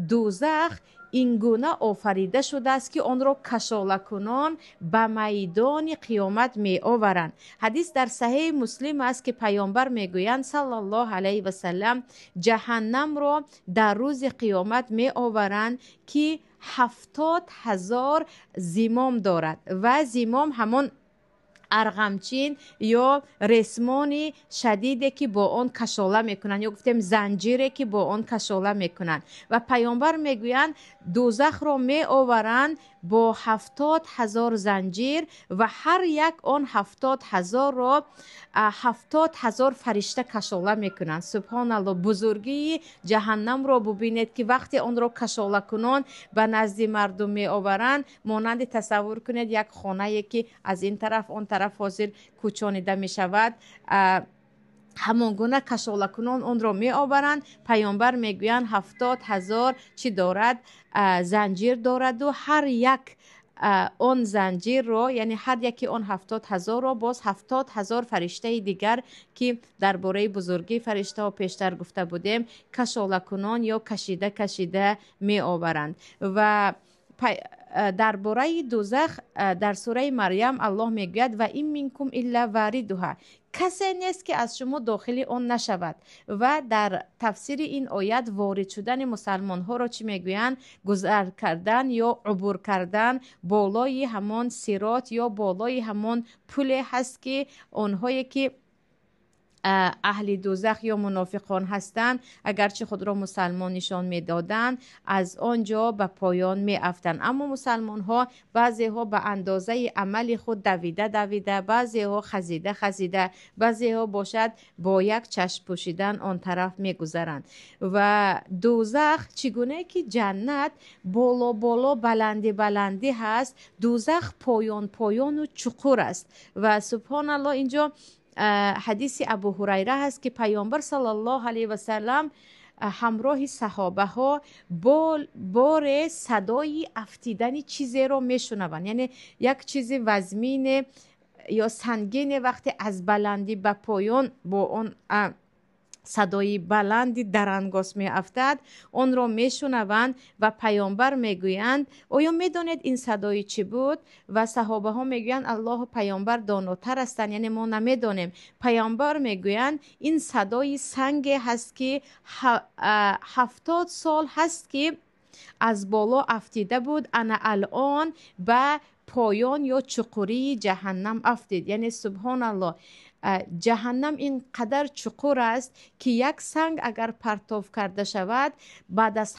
Дӯзах ин гуна офарида шудааст, ки онро кашолакунон ба майдони қиёмат меоваранд. Ҳадис дар Саҳеҳи Муслим аст, ки Паёмбар мегӯянд, саллаллоҳу алайҳи васаллам: ҷаҳаннамро дар рӯзи қиёмат меоваранд, ки 70,000 зимом дорад, ва зимом ҳамон арғамчин ё ресмони шадиде, ки бо он кашола мекунанд, ё гуфтем, занҷире, ки бо он кашола мекунанд. Ва Паёмбар мегӯянд, дӯзахро меоваранд бо 70,000 занҷир ва ҳар як он 70,000-ро 70,000 фаришта кашола мекунанд. Субҳоналло, бузургии ҷаҳаннамро бубинед, ки вақте онро кашолакунон ба назди мардум меоваранд, монанди, тасаввур кунед, як хонае, ки аз ин тараф он тараф ҳозир кӯчонида мешавад, ҳамон гуна кашолакунон онро меоваранд. Паёмбар мегӯянд, 70,000 чӣ дорад? Занҷир дораду ҳар як он занҷирро, яъне ҳар яки он 70,000-ро боз 70,000 фариштаи дигар, ки дар бораи бузургии фариштаҳо пештар гуфта будем, кашолакунон ё кашида кашида меоваранд. Ва дар бораи дӯзах дар сураи Марьям Аллоҳ мегӯяд: «Ва ин минкум илла варидуҳа», касе нест, ки аз шумо дохили он нашавад. Ва дар тафсири ин оят ворид шудани мусалмонҳоро чӣ мегӯянд? Гузар кардан ё убур кардан болои ҳамон сирот ё болои ҳамон пуле ҳаст, ки онҳое ки аҳли дӯзах ё мунофиқон ҳастанд, агарчи худро мусалмон нишон медоданд, аз он ҷо ба поён меафтанд. Аммо мусалмонҳо, баъзеҳо ба андозаи амали худ давида давида, баъзеҳо хазида хазида, баъзеҳо бошад, бо як чашм пӯшидан он тараф мегузаранд. Ва дӯзах, чӣ гуна ки ҷаннат боло боло, баландӣ баландӣ ҳаст, дӯзах поён поёну чуқур аст. Ва субҳоналло, инҷо ҳадиси Абу Ҳурайра ҳаст, ки Паёмбар саллаллоҳу алайҳи васаллам ҳамроҳи саҳобаҳо боре садои афтидани чизеро мешунаванд, яъне як чизи вазмине ё сангине вақте аз баландӣ ба поён бо он садои баланди дарангос меафтад, онро мешунаванд. Ва Паёмбар мегӯянд: «Оё медонед, ин садои чӣ буд?» Ва саҳобаҳо мегӯянд: «Аллоҳу Паёмбар донотар ҳастанд, яъне мо намедонем». Паёмбар мегӯянд: «Ин садои санге ҳаст, ки 70 сол ҳаст, ки аз боло афтида буд, ана алон ба поён ё чуқурии ҷаҳаннам афтид». Яъне субҳоналло, ҷаҳаннам ин қадар чуқур аст, ки як санг агар партов карда шавад, баъд аз